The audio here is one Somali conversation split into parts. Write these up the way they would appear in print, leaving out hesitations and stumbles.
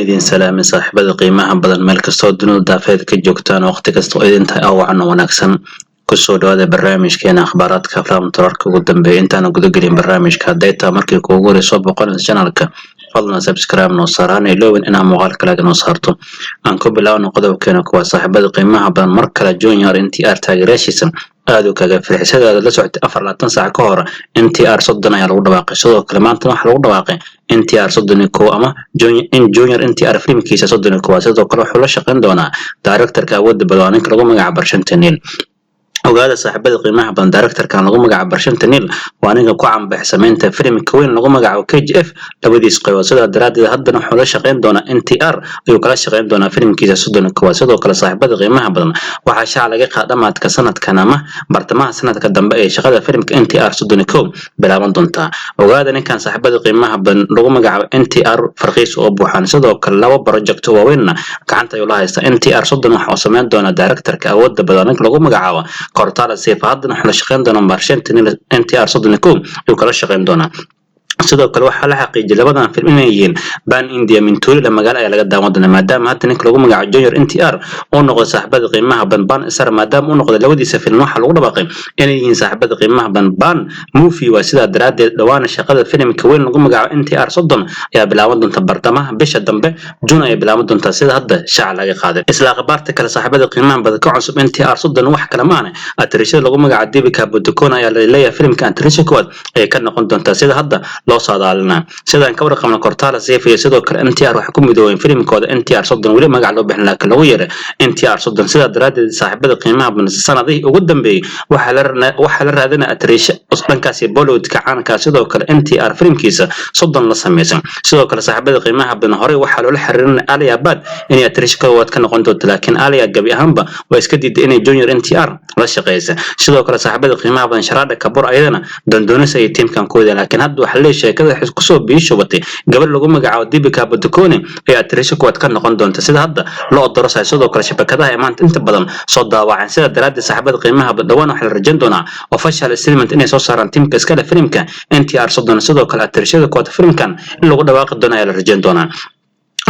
Idin salaamin, saaxiibada qiimaha badan, meel kastoo dunida daafeed ka joogtaan, waqti kasta oo idin tahay awacan oo wanaagsan. Kusoo dhawaada barnaamijkeena akhbaaraadka aflaamta, wararka ugu dambeeya. Intaana gudagelin barnaamijka, hadday taa markii kuugu horey soo boqonaysa channelka, fadlan subscribe noo saaraan, iloowin inaa muuqaal kale noo saarto. Aan ku bilaabno qodobkeena kuwaa, saaxiibada qiimaha badan. Mar kale Junior NTR taageerayaashiisa aad u kaga farxisadaada la socotay, 24 saac ka hor NTR 30 ayaa lagu dhawaaqay. Sidoo kale maanta waxaa lagu dhawaaqay NTR 31 ama in Junior NTR filimkiisa 31. Sidoo kale wuxuu la shaqayn doonaa directorka awoodda badan, waa ninka lagu magacaabo Prashanth Neel. Ogaada, saaxiibada qiimaha badan, directorkan lagu magacaabo Prashanth Neel waa ninka ku canbaxay samaynta filimka weyn lagu magacaabo KGF labadiis qaybood. Sidaa daraaddeed haddana wuxuu la shaqayn doonaa NTR ayuu kala shaqayn doonaa filimkiisa 31. Sidoo kale, saaxiibada qiimaha badan, waxaa shaaca laga qaada dhamaadka sanadkan ama bartamaha sanadka dambe ee shaqada filimka NTR 31 bilaaban doontaa. Ogaada, ninkan, saaxiibada qiimaha badan, lagu magacaabo NTR farqiis oo buuxaan. Sidoo kale laba project oo waaweynna gacanta ayuu la haystaa. NTR 30 waxa uu samayn doonaa directorka awoodda badan, ninka lagu magacaabo Koratala Siva. Haddana wuxuu la shaqayn doonaa Prashanth Neel, NTR 31 ayuu kala shaqayn doonaa. Sidoo kale waxaa la xaqiijiyay labadan film inay yihiin pan India, mintuulila magaalo ayaa laga daawan doonaa, maadaama hadda ninka lagu magacaabo Junior NTR uu noqday, saaxiibada qiimaha badan, pan star. Maadaama uu noqday, labadiisa film waxaa lagu dhawaaqay inay yihiin, saaxiibada qiimaha badan, pan movie. Waa sidaa daraaddeed dhawaana shaqada filimka weyn lagu magacaabo NTR 30 ayaa bilaaban doonta bartamaha bisha dambe June ayay bilaaban doontaa, sida hadda shaaca laga qaaday. Isla akhbaarta kale, saaxiibada qiimaha badan, ka cusub NTR 30 wax kale maane atirishada lagu magacaabo Deepika Padukone ayaa la leeyahay filimka atirisha koowaad ayay ka noqon doontaa, sida hadda loo saadaalinaa. Sidaan ka warqabna, Koratala Siva iyo sidoo kale NTR waxay ku midoobeen filimkooda NTR 30, weli magac loo bixin laakiin lagu yeeray NTR 30. Sidaa daraaddeed, saaxiibada qiimaha badan, sanadihii ugu dambeeyey waxaa la raadinaya atariisha dhankaasi Bollywoodka caanka, sidoo kale NTR filimkiisa 30 la sameysan. Sidoo kale, saaxiibada qiimaha badan, horey waxaa loola xiriirinaya Alia Bhatt inay atariisha koowaad ka noqon doonto, laakiin Alia gabi ahaanba waa iska diiday inay Junior NTR la shaqeysa. Sidoo kale, saaxiibada qiimaha badan, Shraddha Kapoor ayadana dandoonis ayay tiimkan ku wadeen, laakiin hadda waxaa leeyahay sheekada waxay kusoo biishubatay gabadh lagu magacaabo Deepika Padukone ee atariisha koowaad ka noqon doonta, sida hadda loo odorosay. Sidoo kale shabakadaha ee maanta inta badan soo daawaceen. Sida daraaddeed, saaxiibada qiimaha badan, dhawaan waxaa la rajayn doonaa official statement inay soo saaraan tiimka iskale filimka NTR 30. Sidoo kale atariishada koowaad filimkan in lagu dhawaaqi doono ayaa la rajayn doonaa.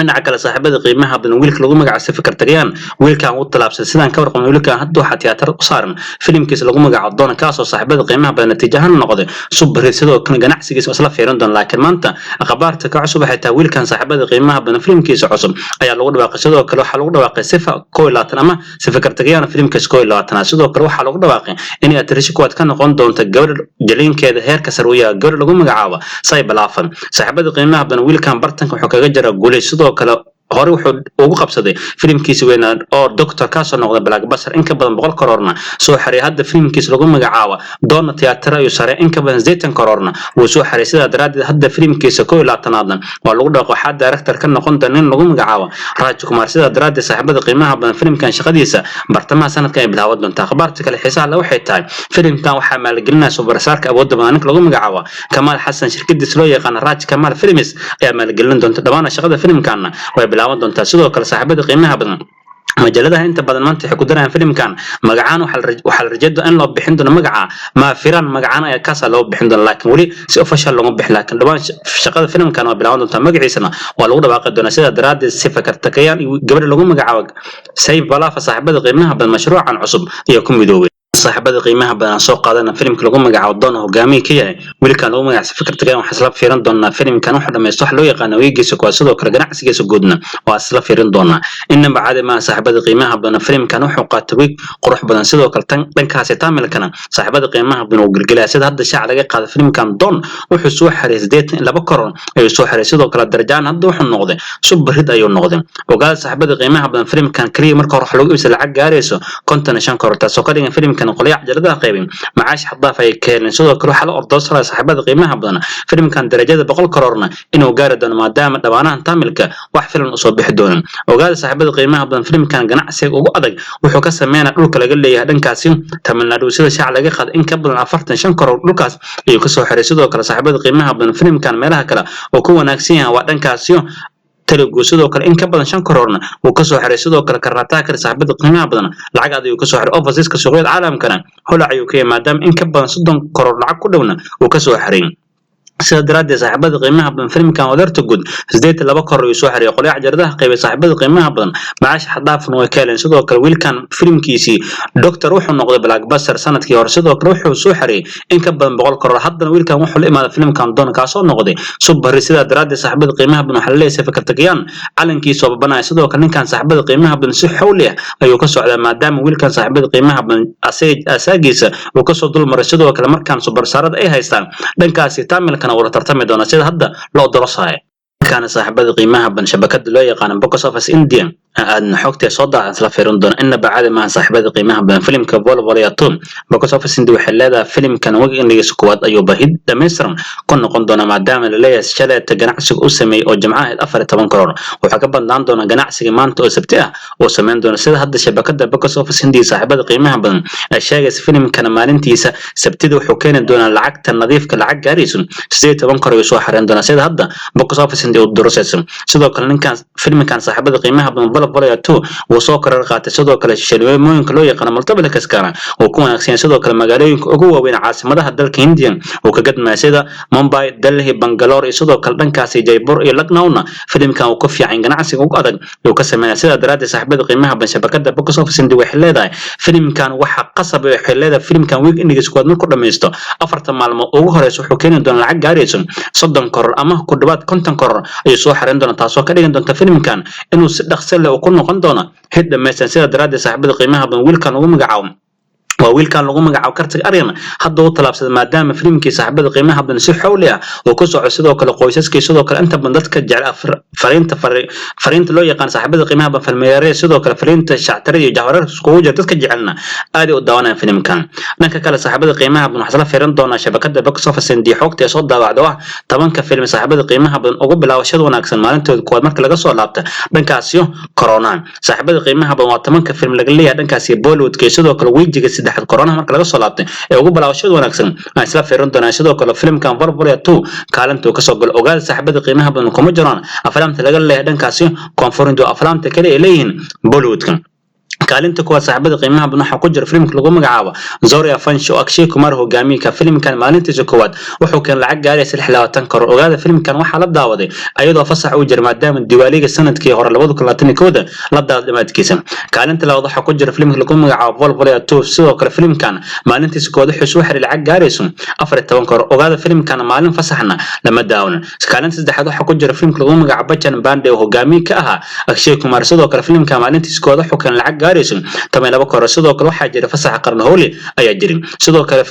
Dhinaca kale, saaxiibada qiimaha badan, wiilka lagu magacaabo Sivakarthikeyan, wiilkan u talaabsan. Sidaan ka warqabno, wiilkan hadda waxaa tiyaatar u saaran filimkiisa lagu magacaabo Don, kaasoo, saaxiibada qiimaha badan, natiijahan noqday super hit. Sidoo kale ganacsigiisa waa isla fiirin doona, laakiin maanta akhbaarta ka cusub waxay tahay wiilkan, saaxiibada qiimaha badan, filimkiisa cusub ayaa lagu dhawaaqay. Sidoo kale waxaa lagu dhawaaqay Siva 21 ama Sivakarthikeyan filimkiisa 21. Sidoo kale waxaa lagu dhawaaqay inay atariisha kuwaad ka noqon doonto gabadh jaliinkeeda heerka sare u yahay, gabadh lagu magacaabo Sai Pallavi. Saaxiibada qiimaha badan, wiilkan bartanka wuxuu kaga jiraa guulay. Sidoo kale hore wuxuu ugu qabsaday filimkiisa weynaa oo Doctor, kaasoo noqday blockbuster, in ka badan 100 karoorna soo xareeyay. Hadda filimkiisa lagu magacaabo Donna tiyaatar ayuu saray, in ka badan 80 karoorna wuu soo xareeyay. Sidaa daraaddeed hadda filimkiisa 21aadna waa lagu dhawaaqo, waxaa director ka noqon doona nin lagu magacaabo Raj Kumar. Sidaa daraaddeed, saaxiibada qiimaha badan, filimkan shaqadiisa bartamaha sanadkan ay bilaaban doontaa. Akhbaarta kale xiisaha leh waxay tahay filimkan waxaa maalgelinaya superstarka awoodda badan, ninka lagu magacaabo Kamal Haasan. Shirkadiisa loo yaqaano Raj Kamal Films ayaa maalgelin doonta. Dhammaan shaqada filimkanna way bilaaban doontaa. Sidoo kale, saaxiibada qiimaha badan, majaladaha inta badan maanta waxay ku darayaan filimkan magacaan waxaa la rajeedo in loo bixin doono magaca Maaveeran. Magacaan ayaa kaasaa loo bixin doona, laakiin weli si official looma bixin, laakiin dhawaan shaqada filimkan waa bilaaban doontaa, magaciisana waa lagu dhawaaqi doonaa. Sidaa daraaddeed Sivakarthikeyan iyo gabadha lagu magacaabo Sai Pallavi, saaxiibada qiimaha badan, mashruucan cusub ayaa ku midoobay. Saaxiibada qiimaha badan, aan soo qaadana filimka lagu magacaabo Don, hogaamiye ka yahay wiilkan lagu magacaabo Sivakarthikeyan. Waxaan isla fiirin doonaa filimkan wuxuu dhamaysto wax loo yaqaano weegiisa kuwaad, sidoo kale ganacsigiisa guudna waa isla fiirin doonaa. Inaba caadi maaha, saaxiibada qiimaha badan, filimkan wuxuu qaatay week qurux badan. Sidoo kale tan dhankaasi Tamilkana, saaxiibada qiimaha badan, uu gelgelaya. Sida hadda shaaca laga qaada, filimkan Don wuxuu soo xareeyay 82 karoor ayuu soo xareeyay. Sidoo kale darajaan hadda wuxuu noqday super hit ayuu noqday. Ogaada, saaxiibada qiimaha badan, filimkan kaliya marka hore waxa lagu iibsaday lacag gaarayso 55 karoor, taasoo ka dhigan filimkan qolyaha cajaladaha qaybin macaash xad dhaaf ay ka heleen. Sidoo kale waxaa la ordoosanaya, saaxiibada qiimaha badan, filimkan darajada 100 karoorna inuu gaari doono, maadaama dhawaanahan Tamilka wax filan usoo bixi doonin. Ogaada, saaxiibada qiimaha badan, filimkan ganacsiga ugu adag wuxuu ka sameynaya dhulka laga leeyahay dhankaasi Tamil Nadu. Sida shaaca laga qaaday, in ka badan 45 karoor dhulkaas ayuu kasoo xiray. Sidoo kale, saaxiibada qiimaha badan, filimkan meelaha kale oo ku wanaagsan yahay waa dhankaasiyo Telugu. Sidoo kale in ka badan 5 karoorna wuu kasoo xiray. Sidoo kale Karnataka, saaxiibada qiimaha badan, lacag aad ayuu kasoo xiray. Overseaska, suuqyada caalamkana holac ayuu ka yahay, maadaama in ka badan 30 karoor lacag ku dhowna uu kasoo xiray. Sidaa daraaddeed, saaxiibada qiimaha badan, filimkan wadarta guud 82 crore ayuu soo xareeyay. Qolyaha cajaladaha qaybay, saaxiibada qiimaha badan, macaash xad dhaafna way ka heleen. Sidoo kale wiilkan filimkiisii Doctor wuxuu noqday blockbuster sanadkii hore. Sidoo kale wuxuu soo xareeyay in ka badan 100 crore. Haddana wiilkan wuxuu la imaaday filimkan Don, kaasoo noqday super hit. Sidaa daraaddeed, saaxiibada qiimaha badan, waxaa la leeyahay Sivakarthikeyan calankiisa oo babanaya. Sidoo kale ninkan, saaxiibada qiimaha badan, si xawli ah ayuu ka socdaa, maadaama wiilkan, saaxiibada qiimaha badan, asaagiisa uu kasoo dulmaray. Sidoo kale markaan superstar-ada ay haystaan dhankaasi Tamilkana wala tartami doona, sida hadda loo dorosaayo. Markaana, saaxiibada qiimaha badan, shabakada loo yaqaano Box Office India aadna xogtee soo daacan isla fiirin doona. Inaba caadi maaha, saaxiibada qiimaha badan, filimka Bhool Bhulaiyaa 2. Box Office India waxay leedahay filimkan weekend-igiisa koowaad ayuu bahid dhammaystiran ku noqon doona, maadaama la leeyahay shaleeta ganacsiga u sameeyey oo jimcaha ahayd 14 crore waxaa ka badnaan doona ganacsiga maanta oo Sabti ah uu sameyn doona. Sida hadda shabakada Box Office India, saaxiibada qiimaha badan, ay sheegaysa, filimkana maalintiisa Sabtida wuxuu keeni doonaa lacagta nadiifka lacag gaarayso 18 crore ayuu soo xareyn doonaa, sida hadda Box Office India u durusayso. Sidoo kale ninkan filimkan, saaxiibada qiimaha badan, Bhool Bhulaiyaa 2 wuu soo karar qaatay. Sidoo kale shilmooyinka loo yaqaano multiplexkana uu ku wanaagsan yahay. Sidoo kale magaalooyinka ugu waaweyn caasimadaha dalka Hindiya uu ka gadmaya, sida Mumbai, Delhi, Bangalore iyo sidoo kale dhankaasi Jaipur iyo Lucknowna filimkan uu ku fiican, ganacsiga ugu adag uu ka sameynaya. Sidaa daraaddeed, saaxiibada qiimaha badan, shabakada Box Office India waxay leedahay filimkan waxa qasab, waxay leedahay filimkan weekend-igiisa koowaad markuu dhammaysto 4ta maalmood ugu horeysa wuxuu keeni doonaa lacag gaarayso 30 crore ama ku dhawaad 50 crore ayuu soo xareyn doonaa, taasoo ka dhigan doonta filimkan inuu si dhaqso leh uu ku noqon doono hit dhammaystiran. Sidaa daraaddeed, saaxiibada qiimaha badan, wiilkan lagu magacaabo waa wiilkan lagu magacaabo Kartik Aaryan hadda uu tallaabsaday, maadaama filimkii, saaxiibada qiimaha badan, si xawli ah uu ku soco. Sidoo kale qoysaskii, sidoo kale inta badan dadka jecel fariinta fariinta loo yaqaan, saaxiibada qiimaha badan, falmeeraya, sidoo kale fariinta shactarada iyo jahwareerka iskugu jira dadka jecelna aad ay u daawanayaan filimkan. Dhanka kale, saaxiibada qiimaha badan, waxaa la fiirin doonaa shabakada Box Office India xogta ee soo daawacda oo ah 10ka film, saaxiibada qiimaha badan, ugu bilaabashada wanaagsan maalintooda koowaad marka laga soo laabta dhankaasyo corona. Saaxiibada qiimaha badan, waa 10ka film laga leeyahay dhankaasi Bollywoodka iyo sidoo kale wejiga saddexaad corona marka laga soo laabtay ee ugu bilaabashada wanaagsan aan isla fiirin doonaa. Sidoo kale filimkan Bhool Bhulaiyaa 2 kaalinta uu kasoo galo. Ogaada, saaxiibada qiimaha badan, kuma jiraan aflaamta laga leeyahay dhankaasi koonfurinta, aflaamta kale ay leeyihiin Bollywoodka. Kaalinta kuwaad, saaxiibada qiimaha badan, waxaa ku jira filimka lagu magacaabo Sooryavanshi oo Akshay Kumar hogaamiyka. Filimkan maalintiisa koowaad wuxuu keenay lacag gaaraysa 26 crore. Ogaada, filimkan waxaa la daawaday ayadoo fasax uu jira, maadaama Diwaaliga sanadkii hore 2021-da la daawaday dhamaadkiisa. Kaalinta labaad waxaa ku jira filimka lagu magacaabo Bhool Bhulaiyaa 2. Sidoo kale filimkan maalintiisa koowaad wuxuu soo xiray lacag gaarayso 14 crore. Ogaada, filimkan maalin fasaxna lama daawanin. Kaalinta saddexaad waxaa ku jira filimka lagu magacaabo Bachchhan Paandey oo hogaamiye ka ahaa Akshay Kumar. Sidoo kale filimkan maalintiisa koowaad wuxuu keenay lacag gaarayso 12 crore. Sidoo kale waxaa jira fasaxa qaran, Holi ayaa jiray. Sidoo kale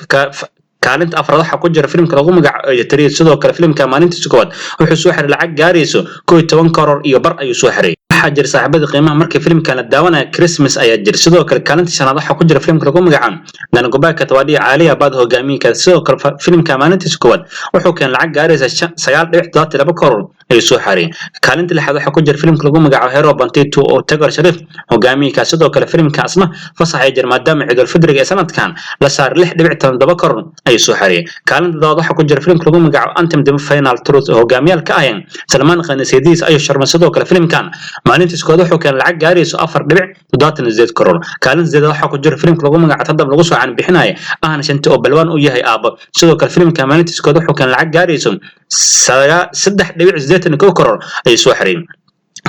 kaalinta afraad waxaa ku jira filimka lagu magacaabo Three. Sidoo kale filimka maalintiisa koowaad wuxuu soo xiray lacag gaarayso 11 crore iyo bar ayuu soo xiray. Waxaa jira, saaxiibada qiimaha, markii filimkan la daawanaya Christmas ayaa jira. Sidoo kale kaalinta shanaad waxaa ku jira filimka lagu magacaabo Gangubai Kathiawadi, Alia Bhatt hogaamiyka. Sidoo kale filimka maalintiisa koowaad wuxuu keenay lacag gaaraysa 9.72 crore ayuu soo xareeyay. Kaalinta lixaad waxaa ku jira filimka lagu magacaabo Heropanti 2 oo Tiger Shroff hogaamiyka. Sidoo kale filimkaasna fasax ay jira, maadaama Ciidul Fidriga ee sanadkan la saaray, 6.7 crore ayuu soo xareeyay. Kaalinta toddobaad waxaa ku jira filimka lagu magacaabo Antim The Final Truth oo hogaamiyaal ka ahayn Salman Khan Sediis Ayush Sharma. Sidoo kale filimkan maalintiis koowaad wuxuu keenay lacag gaarayso 4.78 crore. Kaalinta sideedaad waxaa ku jira filimka lagu magacaabo Tadam lagu soo caan bixinaya ahna shanti oo balwaan u yahay aabo. Sidoo kale filimka maalintiis koowaad wuxuu keenay lacag gaarayso 3.81 crore ayuu soo xareeyay.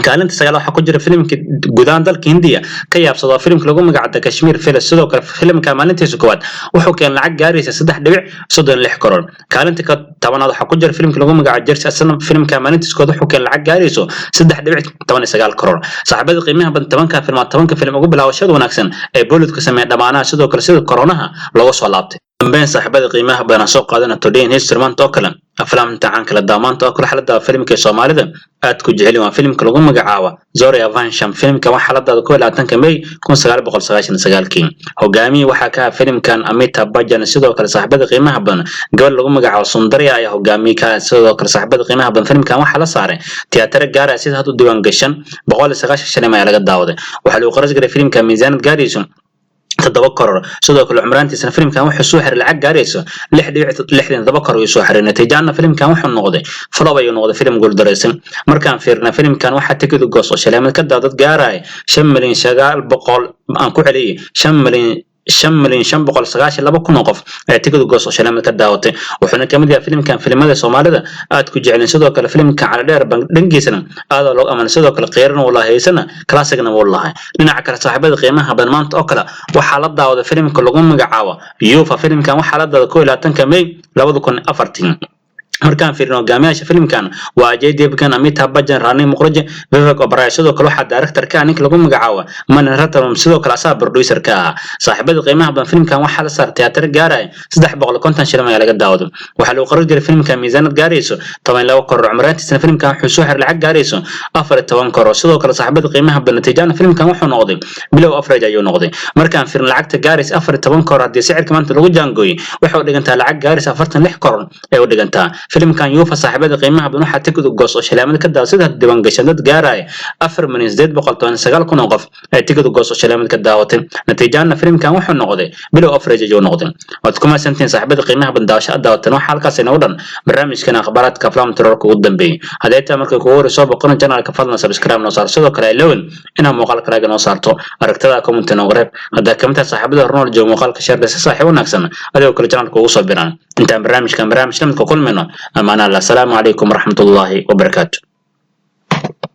Kaalinta sagaal waxaa ku jira filimka gudahaan dalka Hindiya ka yaabsado, filimka lagu magacaabo Kashmir Files. Sidoo kale filimka maalintiisa koowaad wuxuu keenay lacag gaaraysa 3.36 crore. Kaalinta ka tobanaad waxaa ku jira filimka lagu magacaabo Jersey. Asna filimka maalintiisa koowaad wuxuu keenay lacag gaarayso 3.19 crore. Saaxiibada qiimaha badan, 10ka film waa 10ka film ugu bilaawashada wanaagsan ee Bollywoodka sameeya dhamaanaha, sidoo kale sida koronaha looga soo laabtay. Dambeyn, saaxiibada qiimaha badan, soo qaadana Today in History, maanta oo kale aflaamta caanka la daawo. Maanta oo kale xalada filimka Soomaalida aad ku jecel waa filimka lagu magacaabo Sooryavansham. Filimka waxaa la daawaday 21-ka May 1999-kii. Hogaamiye waxaa ka ah filimkan Amitabh Bachchan. Sidoo kale, saaxiibada qiimaha badan, gabadh lagu magacaabo Soundarya ayaa hogaamiye ka ah. Sidoo kale, saaxiibada qiimaha badan, filimkan waxaa la saaray tiyaataro gaar ah. Sida hadda u diiwaan gashan 190 shilin ayaa laga daawaday. Waxaa lagu qarash garay filimka miisaanad gaarayso 7 crore. Sidoo kale cumraantiisana filimkan wuxuu soo xiray lacag gaarayso 6.67 crore ayuu soo xiray. Natiijaana filimkan wuxuu noqday flop ayuu noqday, filim guuldaraysan. Markaan fiirna filimkan waxaa tikid goos oo shaleemad ka daa dad gaaraya 5 milyan 900, aan ku celiyay, 5 milyan 5,592,000 oo qof ayaa tikid goos oo shineemada ka daawatay. Wuxuuna kamid yahay filimkan filimada Soomaalida aad ku jecelin. Sidoo kale filimkan Calidheer dhankiisana aad loo amanay. Sidoo kale qeyrana wuu lahaa, heysana classicna wuu lahaa. Dhinaca kale, saaxiibada qiimaha badan, maanta oo kale waxaa la daawaday filimka lagu magacaabo Yufa. Filimkan waxaa la daawaday 21-ka May 2004. Markaan fiirino hogaamiyaasha filimkan waa Ajay Devgan, Amitabh Bachchan, Rani Mukerji, Vivek Oberoi. Sidoo kale waxaa director ka ah ninka lagu magacaabo Mani Ratnam, sidoo kale asaa producer ka ah. Saaxiibada qiimaha badan, filimkan waxaa la saaray tiyaatar gaaraya 350 shilin ayaa laga daawado. Waxaa lagu qaran jiray filimkan miisaanad gaarayso 12 crore. Cumraantiisana filimkan wuxuu soo xiray lacag gaarayso 14 crore. Sidoo kale, saaxiibada qiimaha badan, natiijana filimkan wuxuu noqday below average ayuu noqday. Markaan fiirino lacagta gaaraysa 14 crore, haddii sicirka maanta lagu jaangooyey, waxay u dhigantaa lacag gaaraysa 46 crore ay u dhigantaa filimkan Yufa. Saaxiibada qiimaha badan, waxaa tikid goos oo shileemada ka daawa sida diiwaan gashan dad gaaraya 4,819,000 oo qof ay tikid goos oo shileemada ka daawatay. Natiijana filimkan wuxuu noqday below average ayuu noqday. Waad ku mahadsantihiin, saaxiibada qiimaha badan, daawasho aad daawatan. Waxaa halkaas inoogu dhan barnaamijkan akhbaaraadka aflaamta wararka ugu dambeeyay. Haddii taa markay kugu horeyso boqona channelka, fadlan subscribe noo saar. Sidoo kale ilowin inaad muuqaalka like noo saarto, aragtada comment noogu reeb. Haddaa kamid tahay saaxiibada hornool jooga, muuqaalka share si saaxiib wanaagsan adigoo kale channelka ugu soo biraan. Intaan barnaamijkan barnaamij lamidka kulmayno, amaana Allah. Asalaamu calaykum waraxmatullaahi wabarakaatu.